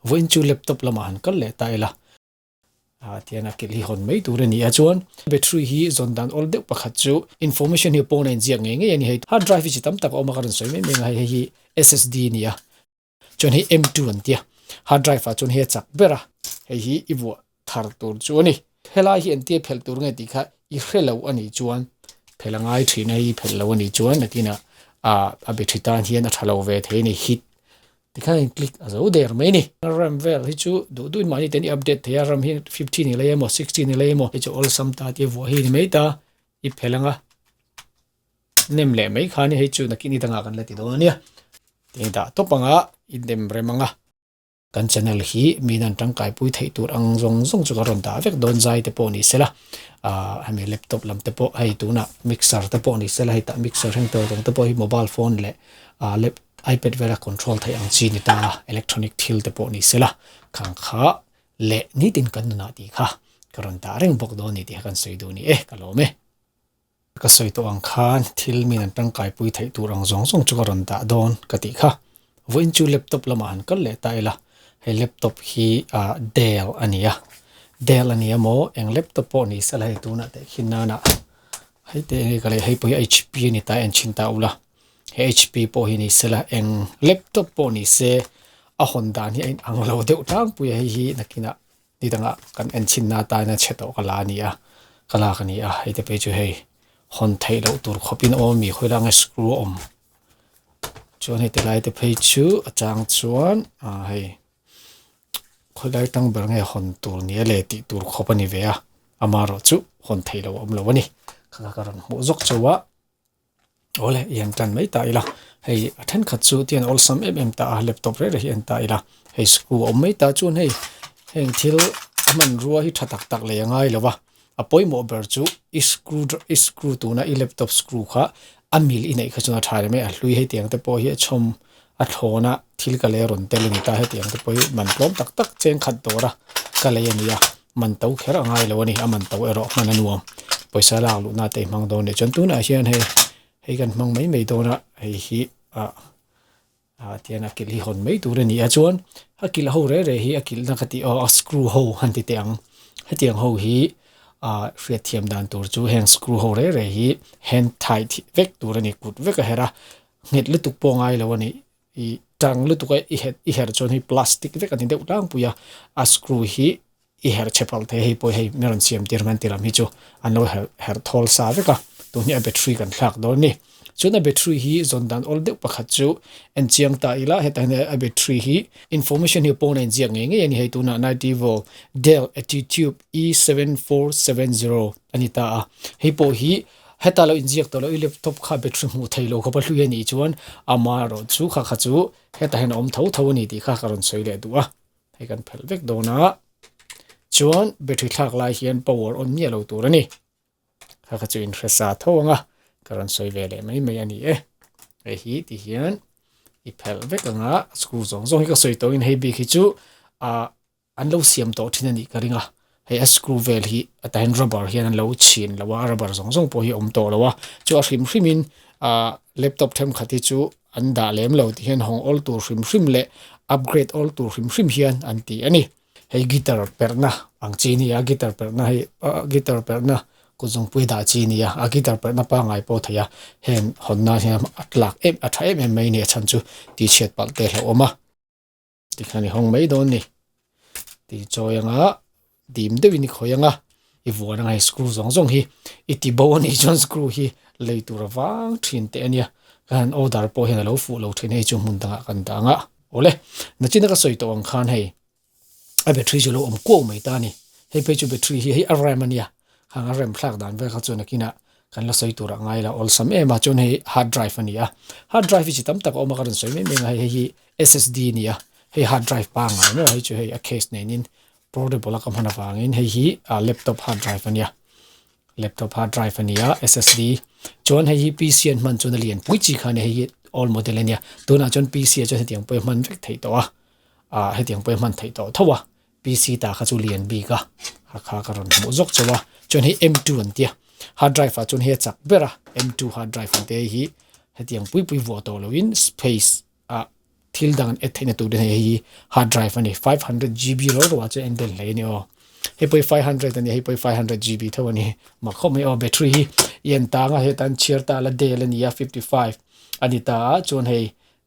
Vawiin chu laptop lamah han kal leh ta ila. Ah tian a kilh hi hawn mai tur a ni a chuan battery hi zawn dan awl deuh pakhat chu information hi pawn a inziak ngei ngei a ni hei hard drive hi chi tam tak a awm a ka rawn sawi mai mai ang a hei hi SSD a ni a chuan hei M2 an tia hard drive ah chuan hei a chak ber a hei hi i vuah thar tur chu a ni helai hi entir phelh tur nge tih kha i hre lo a nih chuan phelh a ngai thin a hei phelh lo a nih chuan nakinah ah a battery tan hian a tha lo ve thei a ni heat Tikhan in click a zo der mai a ni. Ram vel hi chu duh duhin mahni te an i update thei a, ram hi 15 i lei emaw 16 i lei emaw hei chu awlsam ta tia vuah hi a ni mai ta, i phelh anga nem leh mai khan hei chu nakin i dangah kan la ti dawn a nia. Ti dah tawp anga i nem rem anga. Kan channel hi mi nan tangkaipui theih tur ang zawng zawng chu ka rawn dah vek dawn zai te pawh ni sela ah hemi laptop lam te pawh hei tunah mixer te pawh ni sela hei tah mixer heng tawh zawng te pawh hi mobile phone leh ah lap ipad vela control theih ang chi ni ta a electronic thil te pawh ni sela khang kha leh nitin kan nunah tih kha ka rawn dah reng bawk dawn a ni tih kha kan sawi duh a ni e ka lawm e. Ka sawi tawh ang khan thil min an tangkai pui theih tur ang zawng zawng chu ka rawn dah dawn ka tih kha. Vawiin chu laptop lamah han kal leh ta ila hei laptop hi ah Dell a ni a Dell a ni a maw eng laptop pawh ni sela hei tunah teh khin nana hei te eng nge ka lei hei pawh hi HP a ni ta a en chhin ta ula. He HP pawh hi ni sela eng laptop pawh ni se a hawn dan hi a in ang lo deuh tlangpui a hei hi nakinah ni dangah kan en chhin na atana chhe tawh ka la a ni a ka lak a ni a hei te phei chu hei hawn theih loh tur khawpin a awm a mi khawi langa screw a awm chuan hei ti lai te phei chu a chang chuan ah hei khawi lai tang ber nge hawn tur nia le tih tur khawp a ni ve a amaherawhchu hawn theih loh a awm lo a ni kha kha ka rawn hmuh zawk chauh a. Awle i han tan mai ta ila hei a thenkhat chu tian awlsam em em ta a laptop reng reng hi en ta ila hei screw a awm mai ta chuan hei heng thil a hmanrua hi tha tak tak lei a ngai lo va a pawimawh ber chu i screw i screw tuna i laptop screw kha a mil i neih kha chuan a tha reng mai a hlui hetiang te pawh hi a chhawm a thlawn a thil ka lei a rawn tel a ni ta hetiang te pawh hi man tlawm tak tak cheng khat dawr a ka lei a ni a. Man to kher a ngai lo a ni a man to erawh hman a nuam pawisa lak luh na te i hmang dawn leh chuan tunah hian hei hei kan hmang mai mai dawn a hei hi ah ah tian a kilh hi hawn mai tur a ni a chuan a kilh ho reh reh hi a kilh na ka tih aw a screw ho han ti teh ang hetiang ho hi ah hriatthiam dan tur chu heng screw ho reh reh hi hand tight vek tur a ni kut vek a herh a nghet lutuk pawh a ngai lo a ni. I tang lutuk a i het i herh chuan hei plastic vek a ni deuh tlangpui a a screw hi i herh chhe palh thei a hei pawh hei mi rawn siam tir hman ti lam hi chu an lo herh herh thawl sa vek a tun hi a battery kan thlak dawn a ni chuan a battery hi zawn dan awl deuh pakhat chu en chiang ta ila hetah hian a battery hi information hi pawn a inziak ngei ngei a ni hei tunah 90 volt Dell Attitude E7470 a ni ta a hei pawh hi Heta lo inziak tawh loh i laptop kha battery hmuh theih loh khawpa hlui a nih chuan amaherawh chu kha kha chu hetah hian a awm tho tho a ni tih kha ka rawn sawi leh duh a, hei kan phelh vek dawn a, chuan battery thlak lai hian power on miah lo tur a ni, kha kha chu in hre sa tho ang a, ka rawn sawi ve leh mai mai a ni e, hei hi ti hian i phelh vek ang a, screw zawng zawng hi ka sawi tawhin hei bik hi chu ah. An lo siam tawh thin a nih ka ring a, hei a screw vel hi a tah hian rubber hian an lo chhin lo a, a rubber zawng zawng pawh hi a awm tawh lo a, chu a hrim hrim in ahh laptop thenkhat hi chu an dah lem lo tih hian hawng awl tur hrim hrim leh upgrade awl tur hrim hrim hian an ti a ni. Hei guitar perhna ang chi a ni a, guitar perhna hei ah guitar perhna kut zungpui dah chi a ni a, a guitar perhna pangngai pawh a theih a, heng hawnna hian a tlak em a tha em em mai a ni a chhan chu tihchhiat palh te a hlauhawm a. Tikhan i hawng mai dawn ni. Ti chawi anga dim deuhin i khawih anga i vuan anga hei screw zawng zawng hi i ti bo a nih chuan screw hi lei tur a vang thin teh a nia. Ka han order pawh hian a lo fuh lo thin hei chu hmun dangah kan dah anga awle. Nachina ka sawi tawh ang khan hei a battery chu a lo awm kuau mai ta a ni. Hei phei chu battery hi hei a rem a nia. Khang a rem thlak dan vel kha chuan nakinah kan la sawi turah ngai la awlsam em a chuan hei hard drive a ni a. Hard drive hi chi tam tak a awm a ka rawn sawi mai mai ang a hei hei hi SSD a ni a hei hard drive pangngai maw hei chu hei a case nenin portable a ka hman avangin hei hi ah laptop hard drive a nia laptop hard drive a ni a SSD chuan hei hi PC an hman chuan a lian pui chi kha a ni hei hi old model a nia tunah chuan PC ah chuan hetiang pawh hi hman vek theih tawh a ah hetiang pawh hi hman theih tawh tho a PC ta kha chu lian bik a ha kha ka rawn hmuh zawk chauh a chuan hei M2 an tia hard drive ah chuan hei a chak ber a M2 hard drive an tia hei hi hetiang pui pui vuah tawh loin space. Ah. Thil dang an add theihna turin hei hi hard drive a ni. 500 GB ro ro ah chuan en bel hle a ni aw. Hei pawh hi 500 a ni a, hei pawh hi 500 GB tho a ni. Mak khawp mai aw, battery hi i en tang a, heta an chhiar ta la Dell a ni a, 55 a ni ta a, chuan hei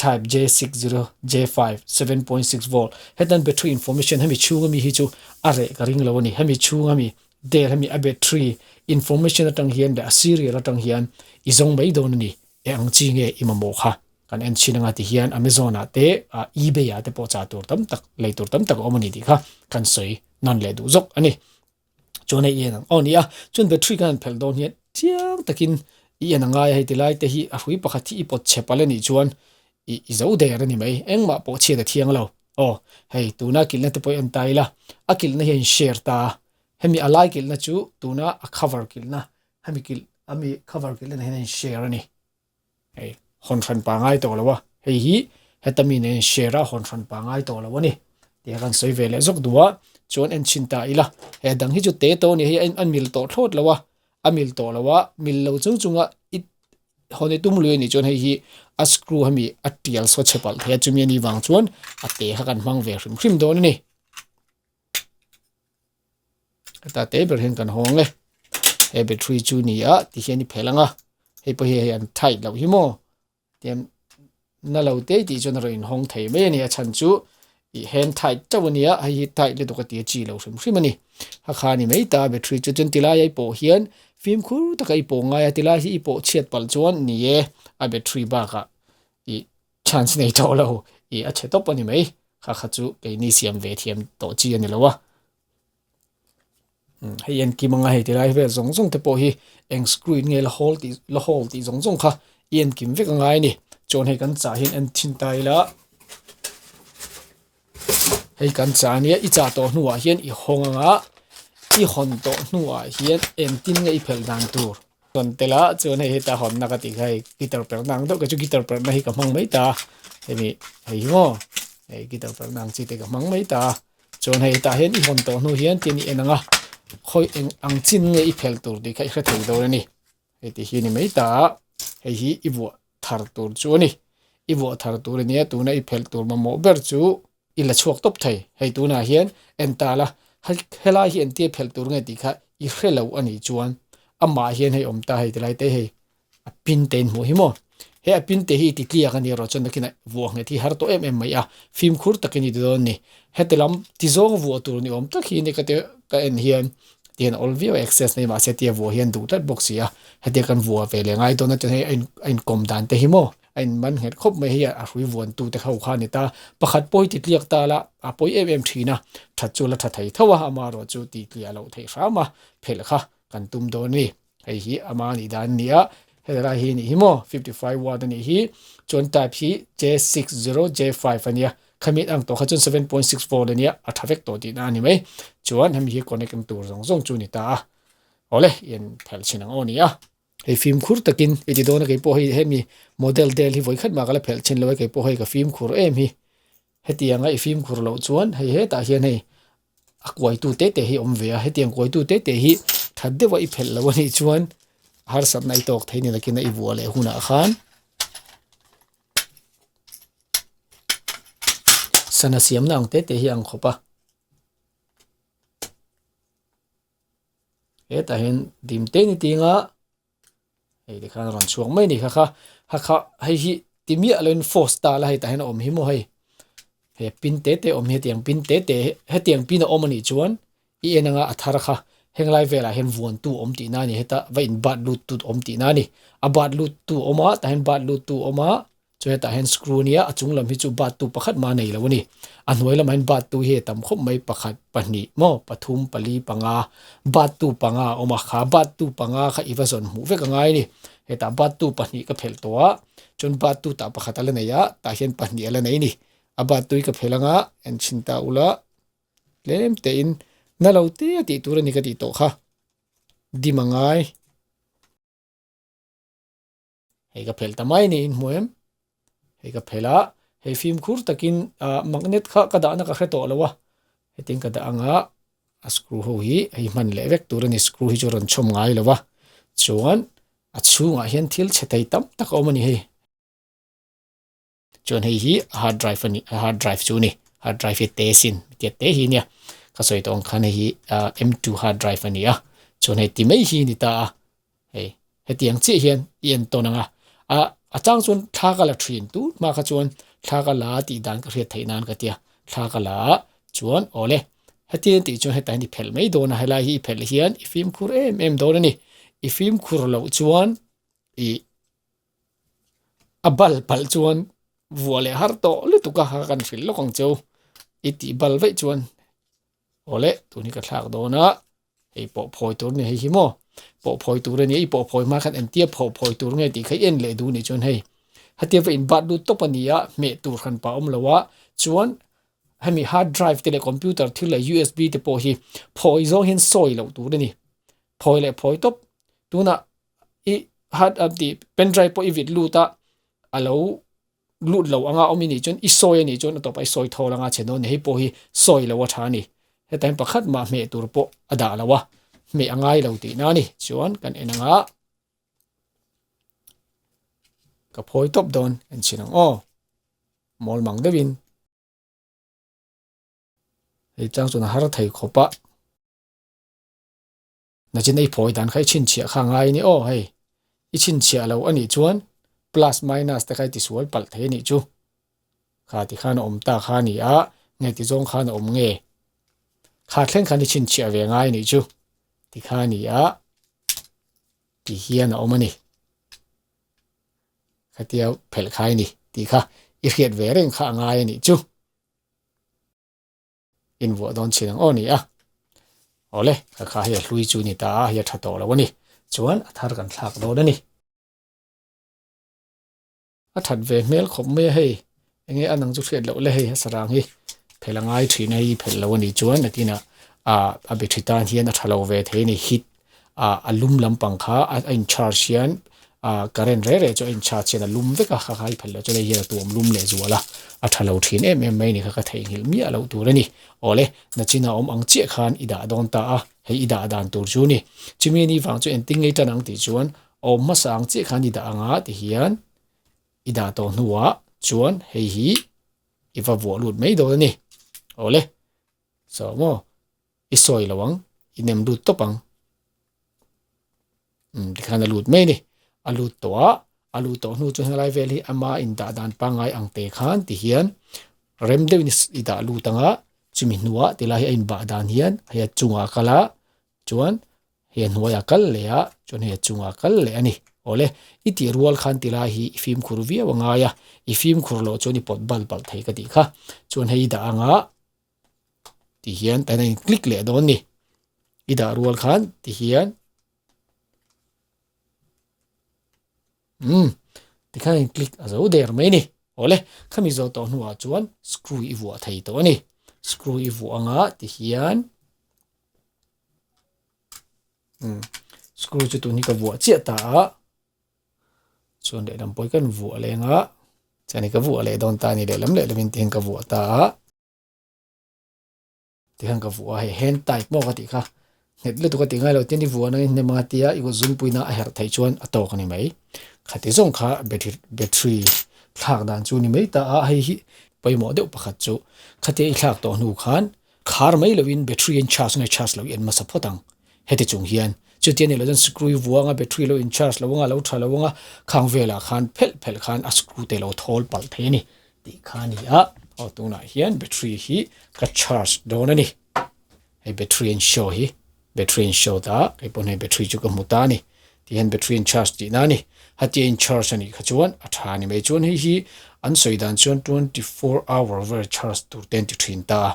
type J60 J5 7.6 volt. Hetan battery information hemi chhung ami hi chu a reh ka ring lo a ni. Hemi chhung ami Dell hemi a battery information atang hian leh a serial atang hian i zawng mai dawn a ni. E ang chi nge i mamawh kha kan en chhin anga ti hian Amazon ah te eBay ah te pawh chah tur tam tak lei tur tam tak a awm a ni tih kha kan sawi nawn leh duh zawk a ni. Chuan hei i en ang aw ni a, chuan battery kan han phelh dawn hian chiang takin i en a ngai a hei ti lai te hi a hrui pakhat hi i pawt chhe palh a nih chuan i i zo der a ni mai engmah pawh chhiat a thiang lo. Aw hei tuna kilhna te pawh i en ta ila a kilhna hi a in share ta a, hemi a lai kilhna chu tuna a cover kilhna hemi kilh ami cover kilh na hian a in share a ni hei hawn hran pa ngai tawh lo a hei hi heta mi nen share a hawn hran pa ngai tawh lo a ni tia kan sawi ve leh zawk duh a chuan en chhin ta ila he dang hi chu te tawh a ni hei a mil tawh thlawt lo a a mil tawh lo a mil lo chung chunga i hawn i tum lui a nih chuan hei hi a screw hemi a tial saw chhe palh thei a chumi a nih vang chuan a te kha kan hmang ve hrim hrim dawn a ni. Heta te ber hian kan hawng e he battery chu ni a ti hian i phelh ang a hei pawh hi hei an tight loh hi maw tian na lo te tih chuan a rawn inhawng thei mai a ni a chhan chu ih hand tight chauh a nia hei hi tight lutuk a ti a chi lo hrim hrim a ni a kha a ni mai ta battery chu chuan tilai a i pawh hian fimkhur taka i pawh ngai a tilai hi i pawh chhiat palh chuan ni e a battery bakah ih chance nei tawh lo ih a chhe tawp a ni mai kha kha chu keini siam ve thiam tawh chi a ni lo a hei en kim anga hei tilai vel zawng zawng te pawh hi eng screw in nge la hawl tih la hawl tih zawng zawng kha i en kim vek angai a ni chuan hei kan chah hian en thin ta ila hei kan chah ania i chah tawh hnuah hian i hawng anga i hawn tawh hnuah hian engtin nge i phelh dan tur. Rawn tel a chuan hei heta hawnna ka tih kha hei guitar perhna ang deuh kei chu guitar perhna hi ka hmang mai ta a hemi hei hi maw hei guitar perhna ang chi te ka hmang mai ta a chuan hei hetah hian i hawn tawh hnu hian tin i en ang a khawi eng ang chin nge i phelh tur tih kha i hre thei dawn a ni hei ti hi a ni mai ta a hei hi i vuah thar tur chu a ni i vuah thar tur a nia tuna i phelh tur mamawh ber chu i la chhuak tawp thei. Hei tunah hian en ta la, helai hi entir phelh tur nge tih kha i hre lo a nih chuan amah hian hei awm ta hei tilai te hei a pin te in hmuh hi maw. He a pin te hi ti tliak a ni erawh chuan nakinah vuah nghet hi har tawh em em mai a, fimkhur takin i ti dawn a ni. Heti lam ti zawng vuah tur ni awm tak hi ni ka ti ka en hian tihian awl viau a access nei mahse tia vuah hian duh tlat bawk si a, hetia kan vuah ve leh ngai dawn a chuan hei a inkawm dan te hi maw. A in man nghet khawp mai hei a hrui vuan tu te ho kha a ni ta. Pakhat pawh hi ti tliak ta la a pawi em em thin a, that chu la tha thei tho a, ama erawh chu ti tliah loh theih hram a, phelh kha kan tum dawn a ni. Hei hi ama nih dan a ni a, heti lai hi a nih hi maw 55 watt a nih hi, chuan type hi J60J5 a nia, khami ang tawh kha chuan 7.6 volt a nia, a tha vek tawh tihna a ni mai. Chuan hemi hi connect na tur zawng zawng chu a ni ta a, awle i en phelh chhin ang aw ni a. Hei fimkhur takin i ti dawn a keipawh hei hemi model del hi vawikhat mah ka la phelh chhin lo a keipawh hei ka fimkhur em hi hetianga i fimkhur loh chuan hei hetah hian hei a kuaitu te te hi a awm ve a hetiang kuaitu te te hi that deuha i phelh loh anih chuan harsatna i tawk thei ni nakin a i vuah leh hunah khan sana siamna ang te te hi a ang khawp a. Hetah hian dim te ni ting a hei tikhan a rawn chhuak mai a ni kha kha ha kha hei hi ti miah loin force ta la hei tah hian a awm hi maw hei he pin te te awm hi hetiang pin te te hetiang pin a awm a nih chuan i en anga a thar kha henglai velah hian vuan tu awm tihna a ni heta va in bat lut tu awm tihna a ni a bat lut tu awm a tah hian bat lut tu awm a. Chuan hetah hian screw ania a chung lam hi chu bat tu pakhat mah a nei lo a ni. A hnuai lamah hian bat tu hi a tam khawp mai pakhat pahnih maw pathum pali panga bat tu panga a awm a kha bat tu panga kha i va zawn hmuh vek a ngai a ni. Hetah bat tu pahnih ka phelh tawh a chuan bat tu tah pakhat a la nei a tah hian pahnih a la nei a ni. A bat tu hi ka phelh anga en chhin ta ula tlem tein na lo te a tih tur a ni ka tih tawh kha dim a ngai. Hei ka phelh ta mai ni in hmu em? Hei ka phelh a, hei fimkhur takin ah magnet kha ka dahna ka hre tawh lo a, hetin ka dah anga a screw ho hi hei hman leh vek tur a ni screw hi chu a rawn chhawm ngai lo va, chuan a chhungah hian thil chhe thei tam tak a awm a ni hei. Chuan hei hi hard drive a ni hard drive chu a ni hard drive hi te sin tia te hi nia ka sawi tawh ang khan hei hi ah M two hard drive a ni a chuan hei ti mai hi a ni ta a hei hetiang chiah hian i en tawn ang a ah a chang chuan thla ka la thin tun hma kha chuan thla ka la tih dan ka hriat theih nan ka tia thla ka la a chuan awle hetiang tih chuan hetah hian i phelh mai dawn a helai hi i phelh hian i fimkhur em em dawn a ni i fimkhur loh chuan ih A bal palh chuan vuah leh har tawh lutuk a kan hrilh lawk ang cheu i tih bal vaih chuan awle tun hi ka thlak dawn a hei pawh phawi tur a ni hei hi maw pawh phawi tur a ni a i pawh phawi hma khan engtia phaw phawi tur nge tih kha i en leh duh nih chuan hei hetia va in bat lut tawp a ni a hmeh tur hran pah a awm lo a chuan hemi hard drive te leh computer thil leh usb te pawh hi phawi zawng hian sawi loh tur a ni phawi leh phawi tawp tunah i hard a tih pen drive pawh i vit lut a a lo lut lo anga awm i nih chuan i sawi a nih chuan a tawpah i sawi thawl anga chhe dawn a ni hei pawh hi sawi lo a tha a ni heta hian pakhat mah hmeh tur pawh a dah lo a hmeh a ngai lo tihna a ni chuan kan en anga ka phawi tawp dawn en chhin ang aw mawl mang deuhin hei chang chuan a har thei khawp a. Nachin ei phawi dan kha i chhinchhiah kha ngai a ni aw hei i chhinchhiah lo a nih chuan plus minus te kha i tisual palh thei a nih chu kha ti khan a awm ta kha a ni a nge ti zawng khan a awm nge kha thleng khan i chhinchhiah ve ngai a nih chu ti kha a ni a ti hian a awm a ni khatia phelh khai a ni tih kha i hriat ve reng kha a ngai a nih chu. Invuah dawn chin ang aw ni a. Awle, ka kha hei a hlui chu ni ta a, hei a tha tawh lo a ni. Chuan a thar kan thlak dawn a ni. A that ve hmel khawp mai a hei. Enge a nang chu hriat loh le hei a sarang hi phel a ngai thin a hei phel lo a nih chuan nakinah ah a be thi tan hian a tha lo ve thei a ni heat ah a lum lampang kha a in charge hian ah current reh reh chu a in charge hian a lum vek a kha kha i phelh loh chuan hei hian a tuam lum leh zual a a tha lo thin em em mai a ni kha ka theihnghilh miah loh tur a ni awle nachin a awm ang chiah khan i dah dawn ta a hei i dah dan tur chu a ni chumi ni vang chu engtin ngei tan ang tih chuan awm hmasa ang chiah khan i dah anga tihian i dah tawh hnuah chuan hei hi i va vuah lut mai dawn a ni awle saw maw. I sawi lo ang, i nem lut tawp ang. Umm tikhan a lut mai a ni. A lut tawh a, a lut tawh hnu chu helai vel hi ama indah dan pangngai ang te khan ti hian rem deuhin i dah lut ang a, chumi hnuah tilai hi a inbah dan hian hei a chungah a kal a, chuan hei a hnuaiah a kal leh a, chuan hei a chungah a kal leh a ni. Awle, i tih rual khan tilai hi i fimkhur viau a ngai a, i fimkhur loh chuan i pawt bal palh thei ka tih kha. Chuan hei i dah ang a. Ti hian tan a in click leh dawn ni i dah rual khan ti hian um ti khan in click a zo der mai ni awle khami zo tawh hnuah chuan screw i vuah thei tawh a ni screw i vuah anga ti hian um screw chu tun hi ka vuah chiah ta a Chuan lehlam pawh hi kan vuah leng a, chuan hei ka vuah leh dawn ta a ni lehlam lehlam in tihian ka vuah ta a, tihian ka vuah a hei hand tight maw ka tih kha nghet lutuk a tih ngai lo tin i vuah na in hnem anga tia i kut zungpui na a herh theih chuan a tawk a ni mai khati zawng kha battery battery thlak dan chu a ni mai ta a hei hi pawimawh deuh pakhat chu khatia i thlak tawh hnu khan Khar mai loin battery in charge nge charge lo i en hmasa phawt ang. Heti chung hian chutia ni lo chuan screw i vuang a battery lo in charge lo anga lo tha lo anga khang velah khan phelh phelh khan a screw te lo thawl palh thei a ni tih kha a ni a. Aw tunah hian battery hi ka charge dawn a ni. Hei battery an show hi battery an show ta a kei pawn hei battery chu ka hmu ta a ni. Ti hian battery in charge tihna a ni. Hatia in charge a nih kha chuan a tha a ni mai. Chuan hei hi an sawi dan chuan 24 hour vel charge tur te an ti thin ta a.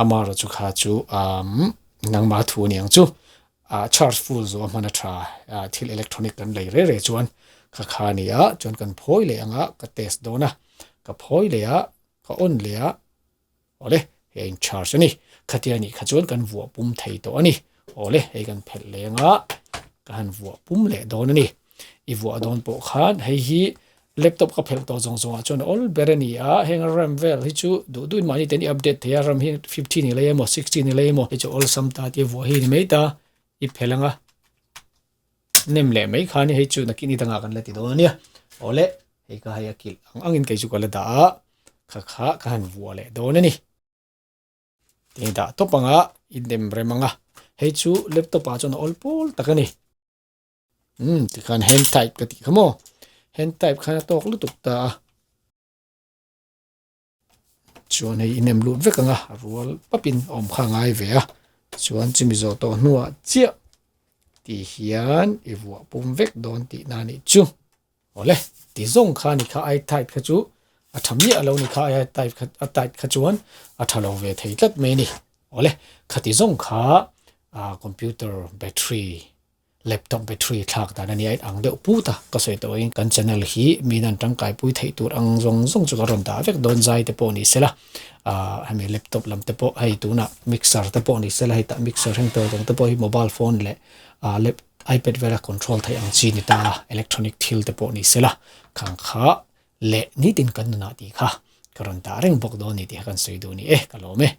Amaherawh chu kha chu umm nangma thu a ni ang chu. Ah charge full zawh a hman a tha ah thil electronic kan lei reh reh chuan kha kha a ni a. Chuan kan phawi leh ang a ka test dawn a. Ka phawi leh a ka on leh a. Awle, hei a in charge a ni. Khatia nih kha chuan kan vuah pum thei tawh a ni. Awle, hei kan phelh leng a, ka han vuah pum leh dawn a ni. I vuah dawn pawh khan hei hi laptop ka phelh tawh zawng zawngah chuan a awl ber a ni a, heng RAM vel hi chu duh duhin mahni ten i update thei a, RAM hi 15 i lei emaw 16 i lei emaw hei chu awlsam ta tia vuah hi a ni mai ta, i phelh ang a, nem leh mai khan hei chu nakin i dangah kan la ti dawn a nia. Awle. Hei kha hei a kilh ang angin kei chu ka la dah a, kha kha ka han vuah leh dawn a ni. Tin dah tawp anga i nem rem anga, hei chu laptop ah chuan a awl pawl tak a ni. Umm tikhan hand type ka tih kha maw, hand type khan a tawk lutuk ta a. Chuan hei i nem lut vek anga a rual papin a awm kha a ngai ve a, chuan chumi zawh tawh hnuah chiah tih hian i vuah pum vek dawn tihna a nih chu. Awle, ti zawng kha ni kha ai tight kha chu a tha miah lo ni kha ai tight kha a tight kha chuan a tha lo ve thei tlat mai a ni. Awle, khati zawng kha ah computer battery laptop battery thlak dan a nia in ang deuh put a ka sawi tawh in kan channel hi mi nan tangkai pui theih tur ang zawng zawng chu ka rawn dah vek dawn zai te pawh ni sela ah hemi laptop lam te pawh hei tunah mixer te pawh ni sela hei tah mixer heng tawh zawng te pawh hi mobile phone leh ah lap ipad vela control theih ang chi ni ta a electronic thil te pawh ni sela khang kha leh nitin kan nunah tih kha ka rawn dah reng bawk dawn ni tih kha kan sawi duh a ni e ka lawm e.